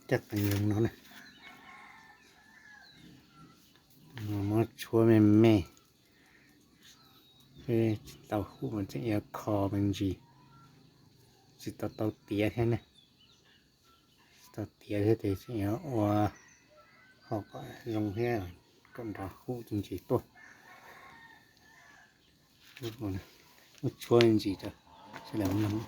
Coj qeev zoo no na, muab tshuab me me, tsis tau huv mas tseem yuav kho me ntsis, tsis tau tau tiav thiab ne, tsis tau tiav thiab ces tseem yuav ua ho kom zoo thiab, kom nrov huv me ntsis tuaj. Muab tshuab me ntsis rau sawv daws mloog.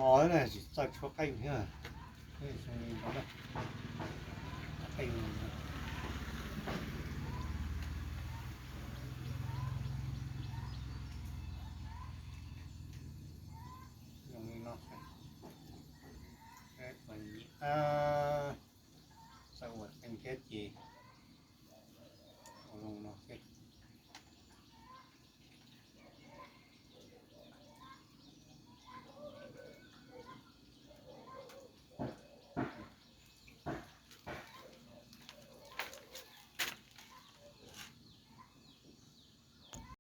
Ua no tsis txawj tshuab qeej thiab. Txawm ua qee thiab ces